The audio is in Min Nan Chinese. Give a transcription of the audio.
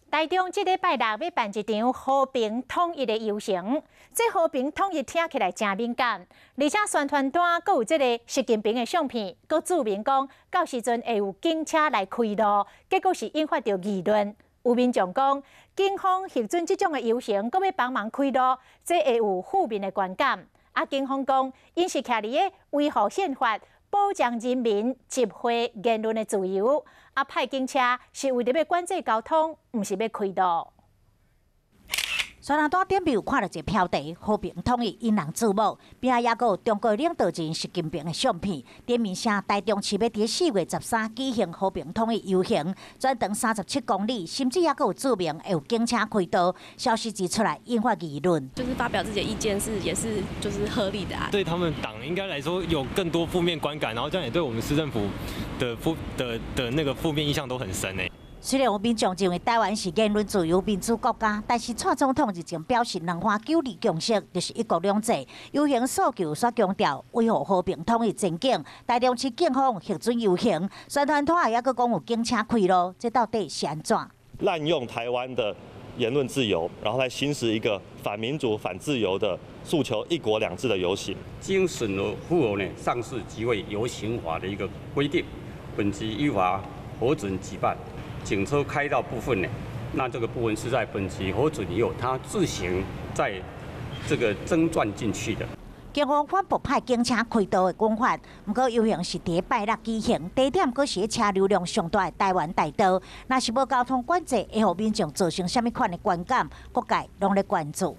台中這禮拜六欲辦一場和平統一的遊行，這和平統一聽起來誠敏感，而且宣傳單閣有這個習近平的相片，閣註明講到時陣會有警車來開路，結果是引發著議論。有民眾講，警方核准這種的遊行，閣欲幫忙開路，這會有負面的觀感。啊，警方講，𪜶是徛佇咧維護憲法，保障人民集會言論的自由，啊，派警車是為著欲管制交通，毋是欲開路。宣傳單頂面有看著一個標題：和平統一引人注目。邊仔猶閣有中國領導人習近平的相片。頂面寫台中市欲佇4月13舉行和平統一遊行，全長37公里，甚至猶閣有註明會有警車開道。消息一出來，引發議論。就是發表自己的意見是也是就是合理的啊。對他們黨應該來說有更多負面觀感，然後這樣也對我們市政府的負的的那個負面印象都很深誒。雖然有民眾認為台灣是言論自由民主國家，但是蔡總統日前表示兩岸九二共識就是一國兩制，遊行訴求煞強調維護和平統一前景。台中市警方核准遊行，宣傳單也閣講有警車開路，這到底是按怎？濫用台灣的言論自由，然後來行使一個反民主、反自由的訴求，一國兩制的遊行。經審核符合呢上述集會遊行法的一個規定，本局依法核准舉辦。警車開道部分呢，那這個部分是在本局核准以後，他自行在這個增撰進去的。警方反駁派警車開道的講法，毋過遊行是佇拜六舉行，地點閣是車流量上大的台灣大道，若是無交通管制，會予民眾造成啥物款的觀感？各界攏咧關注。